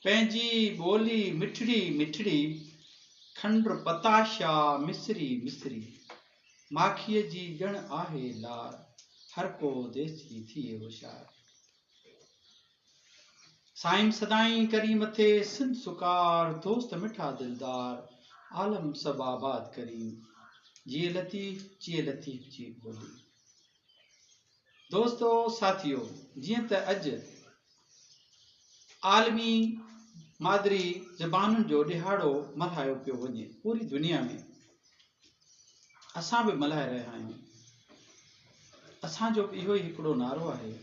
پنهنجي ٻولي مٺڙي مٺڙي، کنڊ پتاشا مصري مصري، ماکيء جي ڄڻ آهي لار، هر ڪو ديسي ٿئي هوشيار. سائين سدائين ڪرين مٿي سنڌ سڪار، دوست مٺا دلدار، عالم سڀ آباد ڪرين، جيئي لطيف جيئي لطيف جي ٻولي. دوستو ساٿيو جيئن ته اڄ عالمي مادري زبانن جو ڏهاڙو ملهايو پيو وڃي پوري دنيا ۾ اسان به ملهائي رهيا آهيون اسان جو به اهو ئي هڪڙو نعرو آهي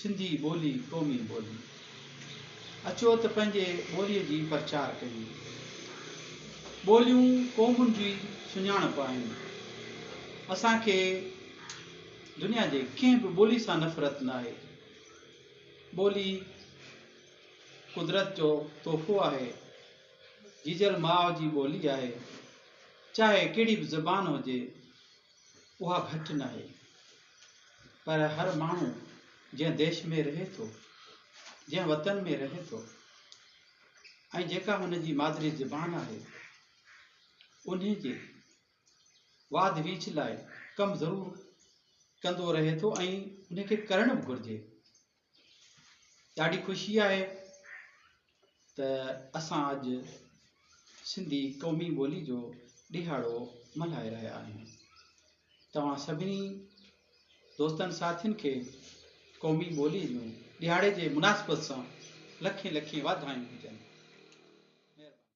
سنڌي ٻولي قومي ٻولي اچو ته پنهنجي ٻوليء جي پرچار ڪيون ٻوليون قومن جي سڃاڻپ آهن اسان کي دنيا جي ڪنهن به ٻولي سان نفرت ناهي ٻولي قدرت جو تحفو آهي جيجل ماء جي ٻولي آهي، چاهي ڪهڙي به زبان هجي اها گهٽ ناهي پر هر ماڻهو جنهن ديش ۾ رهي ٿو، جنهن وطن ۾ رهي ٿو ۽ جيڪا هن جي مادري زبان آهي انهي جي واڌ ويجهه لاء ڪم ضرور ڪندو رهي ٿو ۽ انهي کي ڪرڻ به گهرجي. ڏاڍي خوشي آهي ته اسان اڄ سنڌي قومي ٻولي جو ڏهاڙو ملهائي رهيا آهيون. توهان سڀني دوستن ساٿين کي قومي ٻولي جون ڏهاڙي جي مناسبت سان لکين لکين واڌايون هجن.